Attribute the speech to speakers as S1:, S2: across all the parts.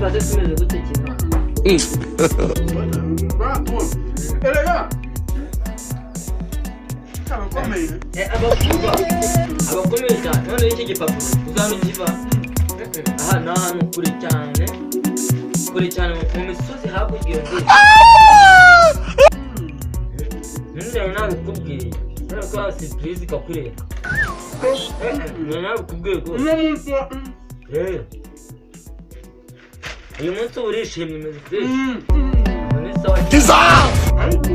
S1: Urumva se tumeze gute kino?
S2: Erega abakomeye.
S1: Abakuba abakomeye cyane. Noneho iki gipapuro uzana kiva aha ni ahantu kure cyane, kure cyane, mu misozi hakurya iyo ngiyo. None nabikubwiye kubera ko surprise ikakureka. None nabikubwiye rwose.
S2: Uno munsi wa
S1: Uyu munsi uba urishimye, umeze fresh. Ni sawa.
S2: Ariko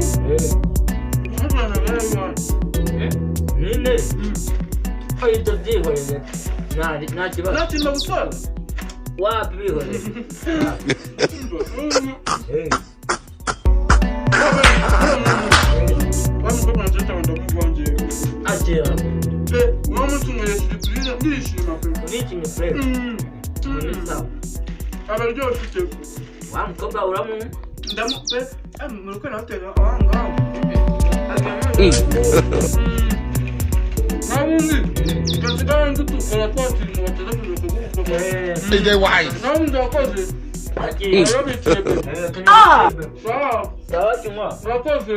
S2: ntuzanagare iwacu.
S1: Nyine ibyo byihorere, nta kibazo.
S2: Natinda gusaza.
S1: Wapi, bihorere.
S2: Wa mukobwa nateta ndamuvangiye.
S1: Akira.
S2: Pe, uno munsi nkoreye surprise, ndishima pe.
S1: Urishimye fresh. Ni sawa.
S2: Abaryoshye pe.
S1: Wa mukobwa uramu
S2: Ndamu pe, muriko natega aha ngaha. Nabundi gasigara ndutukora twa tuntu bateza kuza kugukoza. Nabundi wakoze.
S1: Akira.
S2: Arabikiye pe.
S1: Sawa.
S2: Sawa.
S1: Sawa, kinywa.
S2: Urakoze.